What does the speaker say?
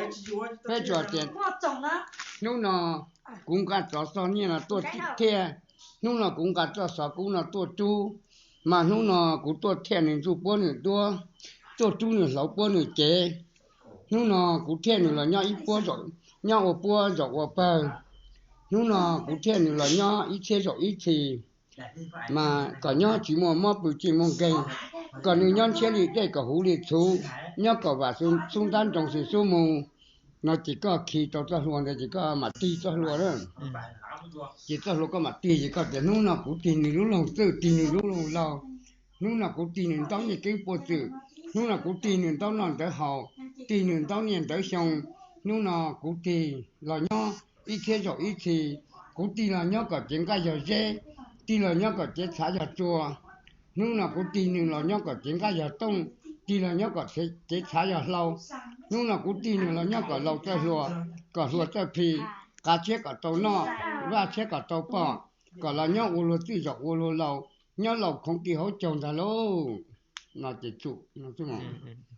Peb tsuas tias hnub no kuv nqa tsov txog nyiaj no tuaj thiaj, hnub no kuv nqa txoj xov kub no tuaj rub, mas hnub no kuv tuaj thiaj nws ntsuj puab nws duab, tuaj rub nws hlauv puab nws cev. Hnub no kuv thiaj nws los nyob ib puab, nyob ua puab zaum ua pawg. Hnub no kuv thiaj nws los nyob ib txhiab zaum ib txhis, mas kom nyob tsis muaj mob pw tsis muaj nkeeg, kom nws nyob ntshiab li dej kom huv li txhuv, nyob kom vam xub ntab nroo xwb xub mus. No ces koj khi rau txoj hlua ntawd ces koj mam tig txoj hlua na. Ces txoj hlua koj mam tig ces koj tias hnub no kuv tig nws lub loog txwj, tig nws lub loog laug. Hnub no kuv tig nws ntaub nyiaj keeb puas txwm, hnub no kuv tig nws ntaub noj ntawv haus, tig nws ntaub niaj ntawv xyoo. Hnub no kuv tig los nyob ib txhiab zaum ib txhis, kuv tig los nyob kom cev nqaij yog zeb, tig los nyob kom cev txhav yog tsua. Hnub no kuv tig nws los nyob kom cev nqaij yog tooj, tig los nyob kom cev txhav yog hlau. Hnub no kuv tig nws los nyob kom laus txawj hluas, kom hluas txawj plhis, qav tshiab kom tau noj, vaj tshiab kom tau pom, kom los nyob ua luag txwj zaum ua luag laus, nyob laus khoov ti hauv caug ntag lauj. No ces tsum no xwb mas.